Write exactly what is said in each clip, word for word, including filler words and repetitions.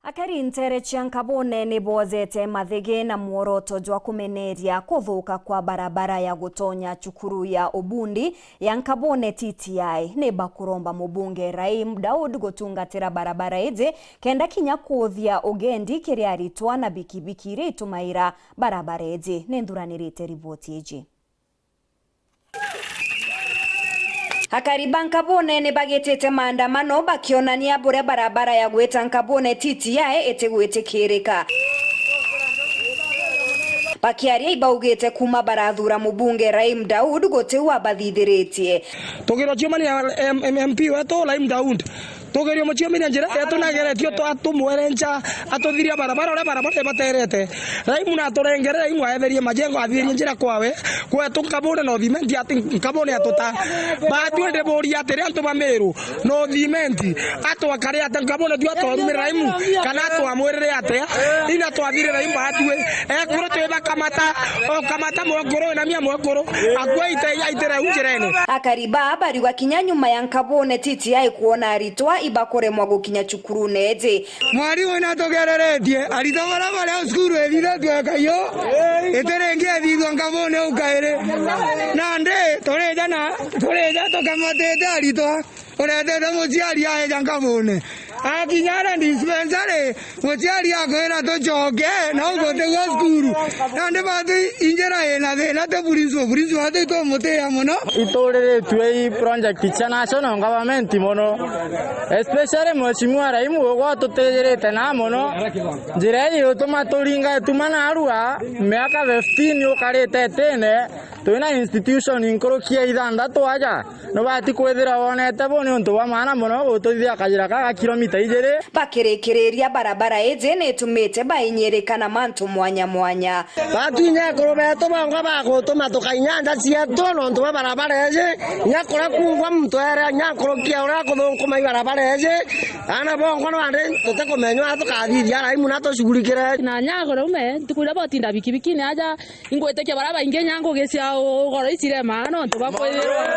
Akari nteere cia Nkabone ni boojete mathigi na mworoto jwa kumeneria kuthuka kwa barabara ya gutonya cukuru ya Ubundi ya Nkabone T T I. Ni bakuromba mubunge Raim Daud gutungatira barabara iji kenda kinya kuuthia ugendi kiri aritwa na bikibiki iria itumaira barabara iji. Ni nthuranirite riboti iji. Akari ba Nkabone ni bagitite maandamano bakionania buria barabara ya gwita Nkabone T T I itigwitikirika. Bakiaria ibaugite kuuma barathura mubunge Raim Daud guti u abathithiritie. Tugirwa ciumania M-, M-, M P wetu Raim Daud. Tugerio muciumire njira yetu nageretio twa tumwerenca atuthiria barabara uria barabara ibaterete. Raimu na aturengere, Raimu aetherie majengo, athirie njira kwawe, kwetu Nkabone na Uthimenti ati Nkabone atuta. Batwi ndiburia atiri antu ba Meru na Uthimenti atwakare ata Nkabone tu atwarumire Raimu kana atwamwirire atia? Ina twathire Raimu batwi. Ekuru twibakamata, okamata mwekuru, inamia mwekuru, akua ite, aitire u njirene. Akari baa bariuga kinya nyuma ya Nkabone T T I kwona aritwa ibakuremwa gukinya cukurune iji. Mwarimu natugereretie, aritwa baria bari au cukuru ithithetue kaio, itiringi ithithua Nkabone au kairi. Nandi turija na, turija tukamatite aritwa, uretete muciari aeja Nkabone. Akinya aria dispensary, muciari akwira tucoke, na ugutigwa cukuru. Nandi batu injira ina thina, ti principal, principal ati itumutia mono. Ituriritue i project cia national government mono, especially Mheshimiwa Raimu, ugwe ututijirite na mono. Njira ii utuma turinga ituma narua miaka fifteen ukarite itine, twina institution nkuruki ya ithanthatu aja. Nubati kwithira wonete bu ni untu bwa maana mono gututhithia kajira ka ga kilomita ijiri. Bakirikiriria, barabara iji ni itumite bainyirika na mantu mwanya mwanya. Batu inya ekuru betu bongwa bagutuma tukainya nja cietu nontu bwa barabara iji. Inya kuria kungwa muntu ere inya nkuruki ya uria akuthunkuma i barabara iji. Aana bongwa nwandi tutikumenywa tukathithia Raimu na tucugurikire. Na nya kuria ume ntuku iria botinda bikibikini aja, ingwitikia baria baingi nya ngugi cia ugoro icirema nontu bwa kwithirwa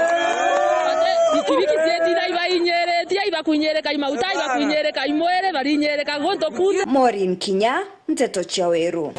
bikibiki cietinda ibainyiritie, ibakunyirika i mauta, ibakunyirika i mwiri, barinyirika guntu kunthe. Maureen Kinya, Nteto cia Weru.